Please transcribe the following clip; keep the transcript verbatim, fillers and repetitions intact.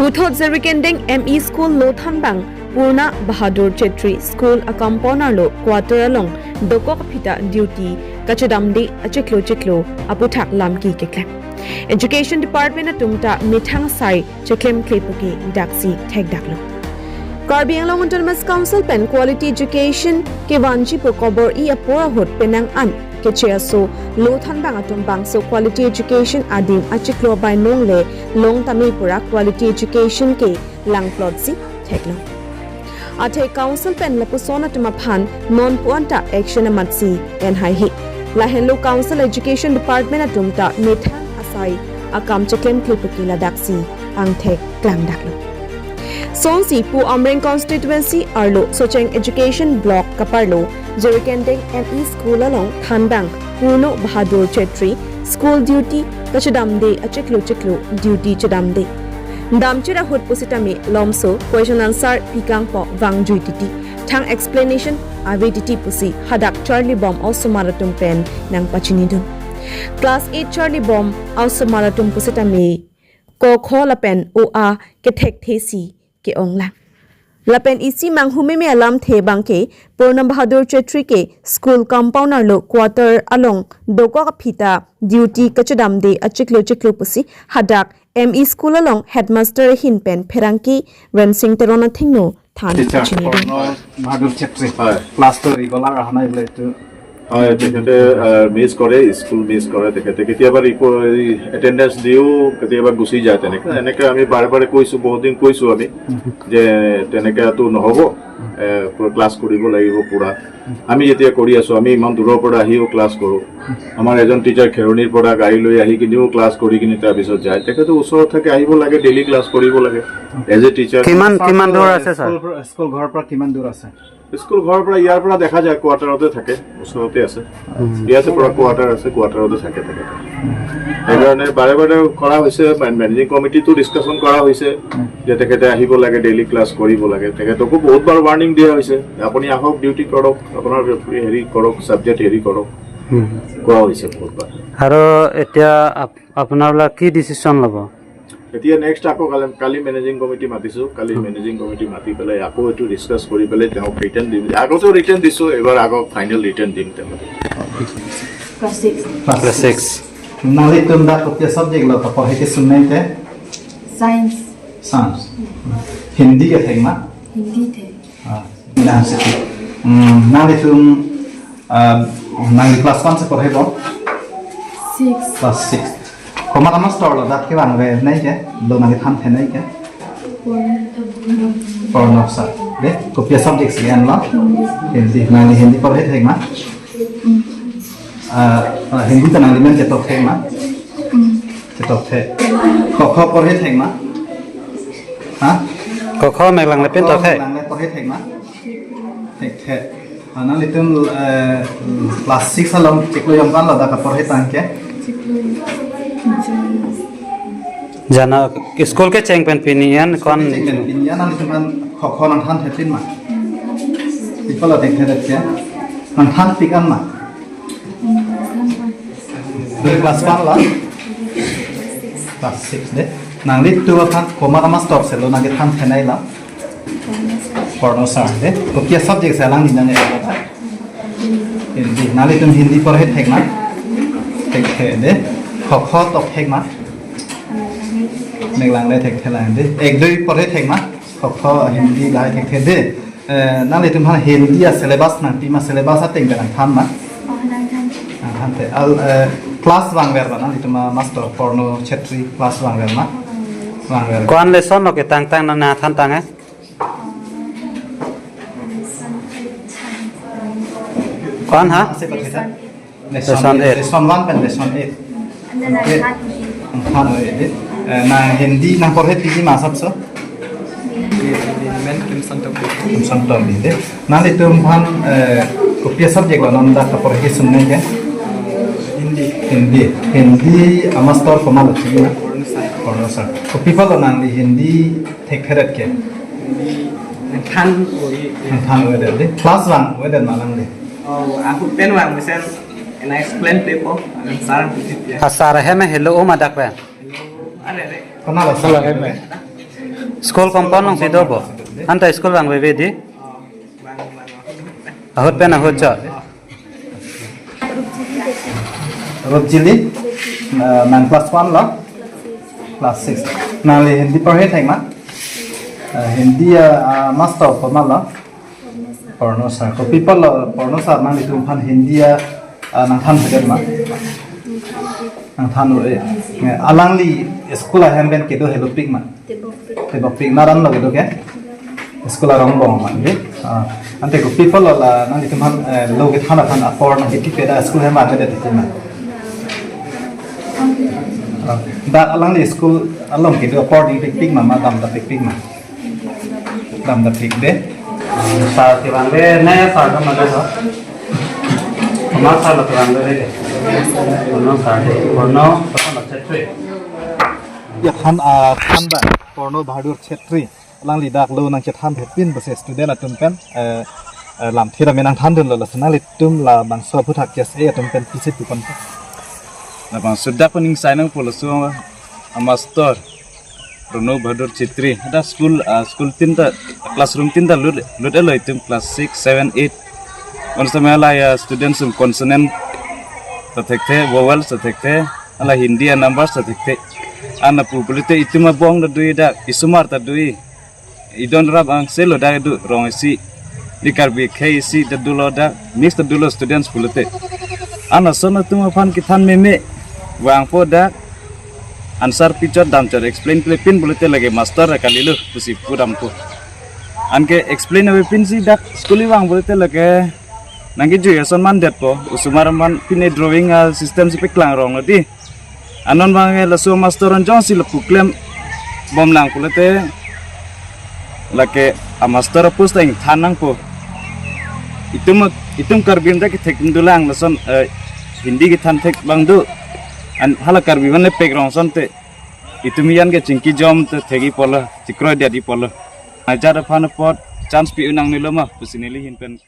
Puthot Jirikindeng M E School Lothanbang Purna Bahadur Chetri School a-compound arlo quarter along dokok aphi ta duty kachedamde achiklo chiklo aputhak lamki keklem. Education Department atum ta methang asai cheklemkle pu ke daksi thekdaklo. Karbi Anglong Autonomous Council pen Quality Education kevanji pu kobor-i apor ahut penang an keche aso Lothanbang atum bangso Quality Education adim achiklo abai nongle long tame pura Quality Education ke langplotsi theklong. Athe Council pen lapuson atum aphan non puan ta action amatsi enhaihe. Lahenlo Council Education Department atum ta methang asai akam cheklemkle pu ke ladaksi angthek klangdaklo. Sonsi Pu Amreng Constituency arlo Socheng Education Block kaparlo Jirikindeng M E School along thanbang Purna Bahadur Chetri School duty kachedamde achiklo chiklo duty chedamde. Damchir ahut pusitame lomso question answer pikangpo vangjui titi. Thang explanation ave titi pusi hadak charlibom osomar atum pen nangpachinidun. Class eight charlibom osomar atum pusitame ko kho lapen o a kethekthesi ke-onglang. Lapen isi manghumeme alamthe abangke Purna Bahadur Chetri ke school compound arlo quarter along dokok aphi ta duty kachedamde achiklo chiklo pusi hadak M E School along headmaster ahin pen pherangke Rensing Teron athengno than Teacher, pachinidun. Purna Bahadur Chetri. Hi. Class to regular ahana ible tu. হয়, তেখেতে মিছ কৰে, স্কুল মিছ কৰে। তেখেতে কেতিয়াবা report, attendance দিও কেতিয়াবা গুচি যায়। তেনেকে এনেকে আমি বাৰে বাৰে কৈছো, বহুত দিন কৈছো আমি যে তেনেকেতো নহ'ব, এ, পুৰা ক্লাছ কৰিব লাগিব পুৰা। আমি যেতিয়া কৰি আছো, আমি ইমান দূৰৰ পৰা আহিও ক্লাছ কৰোঁ। আমাৰ এজন টিচাৰ খেৰণিৰ পৰা গাড়ী লৈ আহি কিনিও ক্লাছ কৰি কিনি তাৰপিছত যায়। তেখেতে ওচৰত থাকে, আহিব লাগে, ডেইলি ক্লাছ কৰিব লাগে এজ এ টিচাৰ। কিমান কিমান দূৰ আছে ছাৰ? স্কুল পৰা, স্কুল ঘৰৰ পৰা কিমান দূৰ আছে? স্কুল ঘৰৰ পৰা, ইয়াৰ পৰা দেখা যায়, কোৱাৰ্টাৰতে থাকে, ওচৰতে আছে। ইয়াতে পৰা কোৱাৰ্টাৰ আছে, কোৱাৰ্টাৰতে থাকে তেখেতে। সেইকাৰণে বাৰে বাৰে কৰা হৈছে, মে-, মেনেজিং কমিটিটো ডিছকাশ্যন কৰা হৈছে যে তেখেতে আহিব লাগে, ডেইলি ক্লাছ কৰিব লাগে। তেখেতকো বহুত বাৰ ৱাৰ্ণিং দিয়া হৈছে, আপুনি আহক, ডিউটি কৰক, আপোনাৰ হেৰি কৰক, ছাবজেক্ট হেৰি কৰক, কোৱা হৈছে বহুত বাৰ। আৰু এতিয়া আপ-, আপোনালোকে কি ডিচিশ্যন ল'ব? এতিয়া নেক্সট আকৌ কালি, কালি মেনেজিং কমিটি মাতিছো, কালি মেনেজিং কমিটি মাতি পেলাই আকৌ এইটো ডিছকাছ কৰি পেলাই তেওঁক ৰিটেন দিম। আগতেও ৰিটেন দিছো, এইবাৰ আকৌ ফাইনেল ৰিটেন দিম তেওঁলোকক। Class six. Class six. Nanglitum dak kopi a-subject lo kaporhe kesungnei te? Science. Science. Hindi ke thek ma? Hindi thek. Ah, nah, sih. Hmm, nanglitum, ah, nangli class one si porhe bo? Six. Class six. Komat a-master lo dak kevangve nai ke? Lo nangli thanthe nai ke? Purna. Purna sir. De, kopi a-subject si an lo? Hindi. Hindi. Nangli Hindi porhe thek ma? Ah, ah, Hindi ta nangli men ketok thek ma? Ketok thek. Ko kho porhe thek ma? Ha? Ko kho mek lang le pin tok thek. Mek lang le porhe thek ma? Thek thek. Ah, nanglitum, eh, class six along chiklo jongkan lo dak kaporhe tang ke? Jana school kecheng pen pini an kon. School kecheng pen pini an nanglitum an kho kho nangthan thepin ma? Pi apot lo thek thek ke? Nangthan pik an ma? Class one lo? Class six de. Nanglitum aphan komat a-master si lo nangkethan thenei lo? Purna sir de. Kopi a-subject si alangli nang e lo ta? Hindi. Nanglitum Hindi porhe thek ma? Thek thek de. Kho kho tok thek ma? Mek lang le thek thek lang de. Ek dui porhe thek ma? Kho kho Hindi lahai thek thek de. Eh, nanglitum aphan Hindi a-syllabus nangpi ma, syllabus ateng ke nangthan ma? Oh, nangthan. Nangthan te. Al, eh, class vangver ma nanglitum a-master Purna Chetri class vangver ma? Vangver. Ko-an lesson lo ketang tang nangthan tang eh? Oh, lesson eight. Ko-an ha? Ase pathek ta? Lesson eight. Lesson one pen lesson eight. Ante nangthan. Nangthan ave de. Eh, nang Hindi nangporhe piji ma asapso? Hindi, men Kimson Tokbi. Kimson Tokbi de. Nanglitum aphan, eh, kopi a-subject lo non dak kaporhe kesungnei ke? Hindi. Hindi. Hindi a-master komat lo chini na? Purna sir. Purna sir. Kopi apot lo nangli Hindi thek theret ke? Hindi nangthan ave. Nangthan ave de. Class one ave de ma nangli? Oh, ahut pen vang mesen ena explain pe po, sir pusi ya. Ha, sir hem helo o ma dak pen. Are, are. Konat lo sir? Hello, hem. School compound alongsi do bo. Anta school vangveve dei. Ahut pen ahut chot. Rupjili, uh, nang class one lo? Class six. Nangli Hindi porhe thek ma? Uh, Hindi, uh, uh, master komat lo? Porno sir. Kopi apotlo Porno sir nanglitum aphan Hindi, uh, uh, nangthan thedet ma? Nangthan un-e. Alangli school ahem pen kedo helopik ma? Tebokpik. Tebokpik, naran lo kedo ke? School arong angbong ma dei. Ah, ante kopi apotlo la nanglitum aphan, eh, lo kethan aphan apor nangkipipeda school ahem vangvedet titi ma? Ah, dak alangli school along kedo apor nangpikpik ma, ma damdapikpik ma? Damdapik dei. Sir kevang le ne sir do ma do. Komat sir lo kevang le dei. Porno sir dei. Porno, Porno Chetri. Ya, than, ah, than ba, Porno Bahadur Chetri. Alangli dak lo nangchethan thepin pusi student atum pen, eh, eh, lamthe rame nangthandunlo, lason nanglitum labangso aphuthak K S A atum pen pisi pupon. Labangso dak pen ingsai nangpo laso amaster Porno Bahadur Chetri. Ada school, ah, school tin ta, classroom tin ta lut, lut-etlo itum class six, seven, eight. Bonsitame la ya student sum consonant ta thekthe, vowel ta thekthe, hala Hindi a-numbers ta thekthe. An lapu pulote itum abong ta do-i dak, isomar ta do-i. Idon rap angse lo dak do rong isi. Dei Karbi akhei isi ta dolo dak, mix ta dolo students pulote. An lason atum aphan kethan meme vangpo dak, answer pichot damchot explain plepin pulote lake master kalilo pusi pudampo. Anke explain avepinsi dak school vang pulote lake nangkejui ason mandetpo, osomar aphan pine drawing a-system si paklang ronglo dei. Anon abang ke laso master an jongsi lapu klembomlang pulote lake amaster a-post ta ingthan nangpo. Itum, itum Karbi atum ta kethek dulang lason, eh, Hindi kethan thek abang do. An hala Karbi atum le pek rong asonte. Itum an ke chingki jom te thek-i apotlo, chikroidetji apotlo. Ajat aphan apot chance pi-un nangnelo ma pusi neli ahin pen.